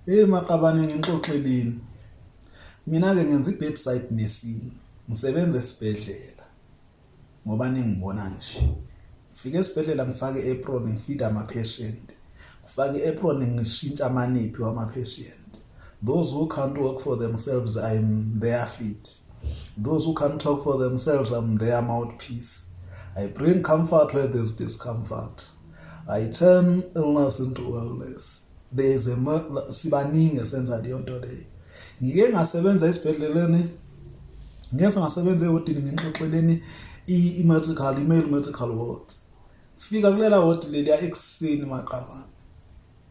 Hey maqabane, ngixoxeleni. Mina-ke ngenza i-bedside nursing, ngisebenza esibhedlela ngoba ningibona nje. Ngifike esibhedlela, ngifake i-apron, ngifeed ama-patient. Ngifake i-apron, ngishintsha amanephi wama-patient. Those who can't work for themselves, I'm their feet. Those who can't talk for themselves, I'm their mouthpiece. I bring comfort where there's discomfort. I turn illness into wellness. There's a sibaningi esenza leyo nto leyo. Ngike ngasebenza esibhedleleni, ngeke ngasebenza ehodini, ngixoxeleni, i-medical, i-male medical ward. Fika kulela ward leliya ekuseni maqabane.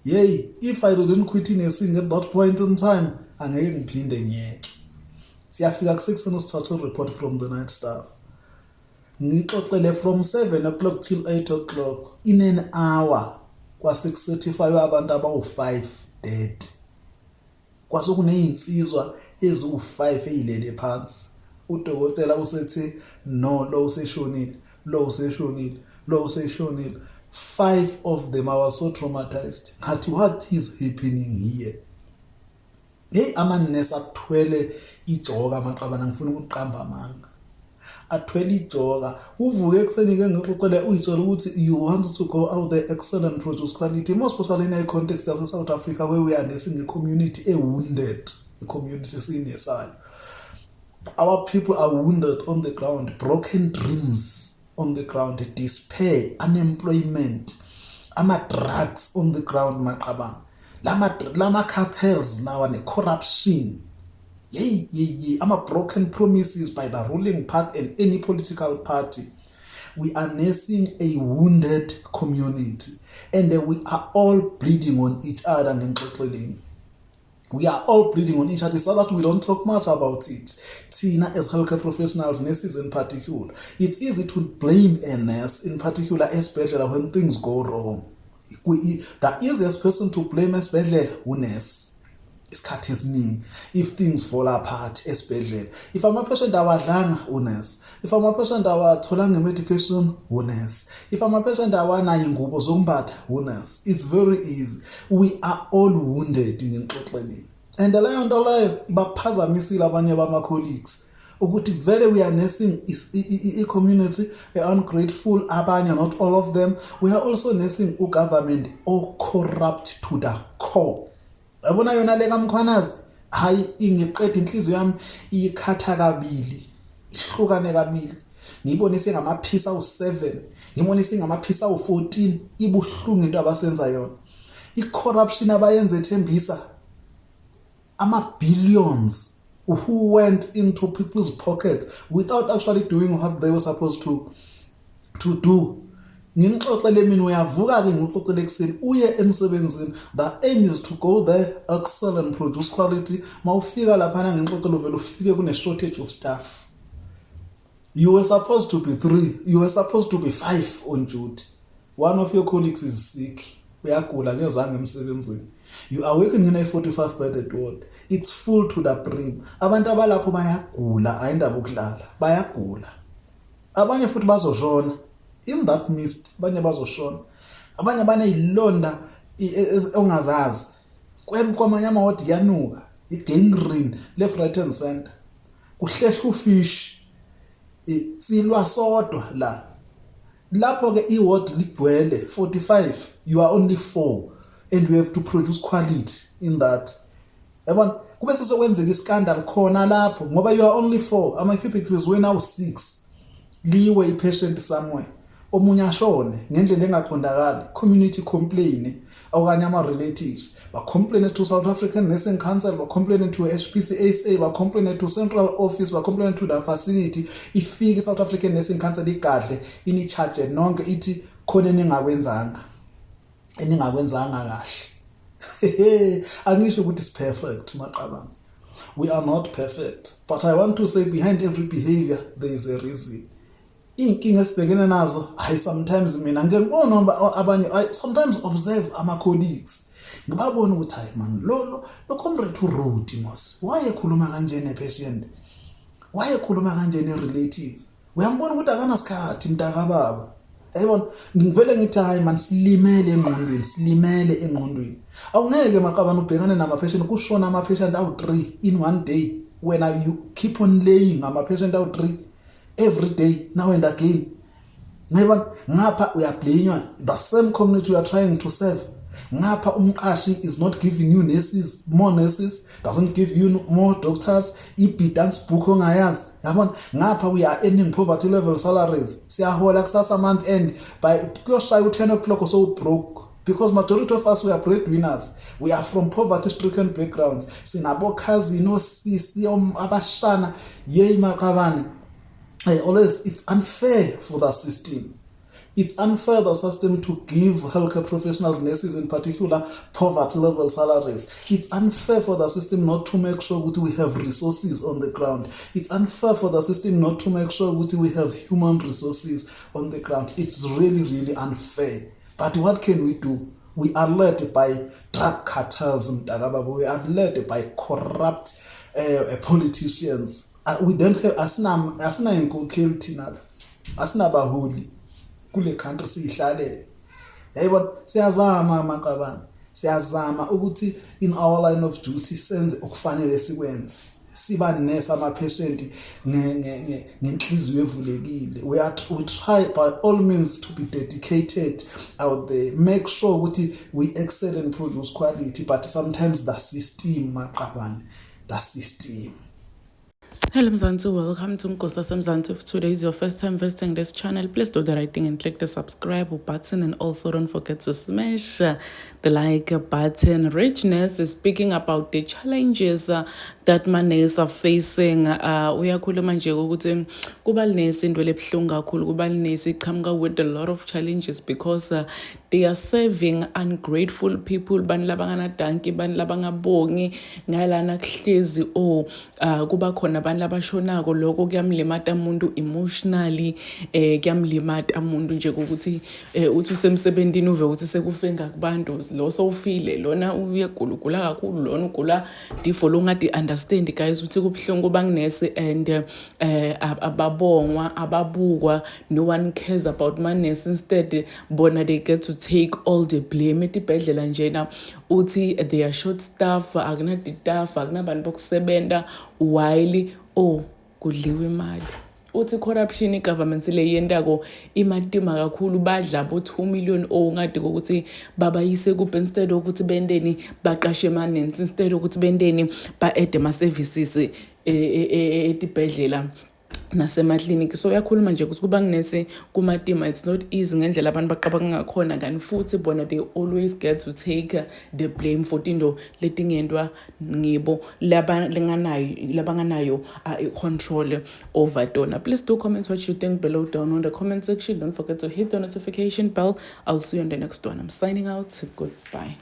Yey, if I didn't quit nursing at that point in time, angeke ngiphinde ngiyeke. Siyafika kusekuseni, sithatha report from the night staff. Ngixoxele, from 7 o'clock till 8 o'clock, in an hour kwase kucertifywe abantu abawu-5 dead. Kwase kunezinsizwa eziwu-5 ezilele phansi. Udokotela usethi no, lo useshonile, lo useshonile, lo useshonile. Five of them. I was so traumatized. Ngathi, "What is happening here?" Hey, amanesi athwele ijoka amaqabana, ngifuna ukuqamba amanga, athwele ijoka. Uvuke ekuseni ke, ngixoxele, uyitshela ukuthi you want to go out there, excel and produce quality, most especially in a context yase South Africa where we are nursing a community, a wounded, a community esiyinesayo. Our people are wounded on the ground, broken dreams on the ground, despair, unemployment, ama drugs on the ground maqabana, lama cartels lawa ne corruption. Yey yey yey, ama broken promises by the ruling party and any political party. We are nursing a wounded community and we are all bleeding on each other. Ngixoxeleni, we are all bleeding on each other so that we don't talk much about it. Thina as healthcare professionals, nurses in particular, it's easy to blame a nurse in particular esibhedlela when things go wrong. The easiest person to blame esibhedlela unurse. Isikhathi esiningi if things fall apart esibhedlela, if ama-patient awadlanga, unurse. If ama-patient awatholanga i-medication, unurse. If ama-patient awanayo ingubo zokumbatha, unurse. It's very easy. We are all wounded, ngixoxeleni, and leyo nto leyo ibaphazamisile abanye bama-colleagues ukuthi vele we are nursing i-community ungrateful, abanye, not all of them. We are also nursing ugovernment o-corrupt to the core. Yabona yona le kaMkhwanazi, hayi, ingiqeda inhliziyo yami, iyikhatha kabili, ihlukane kabili. Ngiyibone sengamaphisi awu7, ngibone sengamaphisi awu14. Ibuhlungu into abasenza yona, i-corruption abayenza eThembisa, ama billions who went into people's pockets without actually doing what they were supposed to do. Ngimxoxele mina, uyavuka ke, ngixoxele, ekuseni uye emsebenzini. The aim is to go there, excel and produce quality. Mawufika laphana, ngixoxele, uvela ufike kune shortage of staff. You were supposed to be 3, you were supposed to be 5 on duty. One of your colleagues is sick, uyagula, kezange emsebenzini. You are working in a 45 bedded ward. It's full to the brim. Abantu abalapho bayagula, ayindaba ukudlala, bayagula. Abanye futhi bazoshona in that mist, abanye bazoshona, abanye banezilonda ongazazi. Kwamanye amawodi kuyanuka i-gangrene left, right and center, kuhlehla ufish. Silwa sodwa la. Lapho ke iward ligcwele 45, you are only 4 and we have to produce quality in that. Yabona, kube sesokwenzeka iscandal khona lapho ngoba you are only 4, ama cubicles wena awu6, liwe i-patient somewhere, omunye ashone ngendlela engaqondakali. Community complain okanye ama-relatives ba-complain to South African Nursing Council, ba-complain to HPCSA, ba-complain to central office, ba-complain to the facility. Ifike i-South African Nursing Council, igadle, ini-charge nonke, ithi khona eningakwenzanga kahle. Angisho ukuthi is perfect maqabanga, we are not perfect, but I want to say behind every behavior there is a reason. Iy'nkinga esibhekene nazo, hayi, sometimes mina ngike ngibone abanye, I sometimes observe ama-colleagues, ngibabone ukuthi hayi man, lo comrade urude mos, wayekhuluma kanje ne-patient, wayekhuluma kanje ne-relative. Uyambona ukuthi akanasikhathi mntakababa. Yayibona, ngivele ngithi hayi man, silimele engqondweni, silimele engqondweni. Awungeke maqabane ubhekane nama-patient, kushona ama-patient awu-3 in one day, wena you keep on laying ama-patient awu-3 every day, now and again. Ngayibona, ngapha uyablamewa the same community you are trying to serve. Ngapha umqashi is not giving you nurses, more nurses, doesn't give you more doctors, i-dance book ongayazi. Yabona, ngapha we are earning poverty level salaries. Siyahola kusasa, month end by kuyoshaya u-10 o'clock so broke, because majority of us, we are breadwinners, we are from poverty stricken backgrounds. Sinabo cousin, osisi, abashana. Yeyi maqabane, I always, it's unfair for the system. It's unfair the system to give healthcare professionals, nurses in particular, poverty level salaries. It's unfair for the system not to make sure that we have resources on the ground. It's unfair for the system not to make sure that we have human resources on the ground. It's really, really unfair. But what can we do? We are led by drug cartels, mntakababa. We are led by corrupt politicians. We don't have, asina inkokheli thina, asinabaholi kule country, siyihlalele. Yayibona, siyazama amaqabane, siyazama ukuthi in our line of duty senze okufanele sikwenze, siba nurse ama-patient ngenhliziyo evulekile. We try by all means to be dedicated out there, make sure ukuthi we excel and produce quality, but sometimes the system, maqabane, the system. Hello Mzansi, welcome to Nkosi Mzansi. If today is your first time visiting this channel, please do the right thing and click the subscribe button, and also don't forget to smash the like button. Richness is speaking about the challenges that manesi are facing. Uyakhuluma nje ukuthi kuba linesi into lebuhlungu kakhulu, kuba linesi iqhamuka with a lot of challenges because they are serving ungrateful people, bani labanganadanki, bani labangabongi ngalana kuhlezi oh kuba khona abantu labashonako. Lokho kuyamlimata umuntu emotionally, kuyamlimata umuntu nje ukuthi uthi usemsebentini uve ukuthi sekufe ngakubantu, lo sowufile, lona uyagula, ugula kakhulu, lona ugula tifo longadi understand guys, ukuthi kubuhlungu banginesi and ababongwa, ababukwa, no one cares about manesi. Instead bona they get to take all the blame etibhedlela njena. Uthi they are short staff, akunati-staff, akunabantu bokusebenta while oh kudliwa imali. Uthi corruption i-government le yentako imatima kakhulu, badla bo 2 million oh ngadi kokuthi babayise kuphi instead ukuthi benteni, baqashe emanensi, instead ukuthi benteni, ba-add ama-services etibhedlela nasemakliniki. So uyakhuluma nje ukuthi kuba ngunesi kumatima, it's not easy ngendlela abantu baqabanga ngakhona, kanti futhi bona they always get to take the blame for tinto letingentwa ngibo labanganayo i-control over tona. Please do comment what you think below down on the comment section. Don't forget to hit the notification bell. I'll see you on the next one. I'm signing out. Goodbye.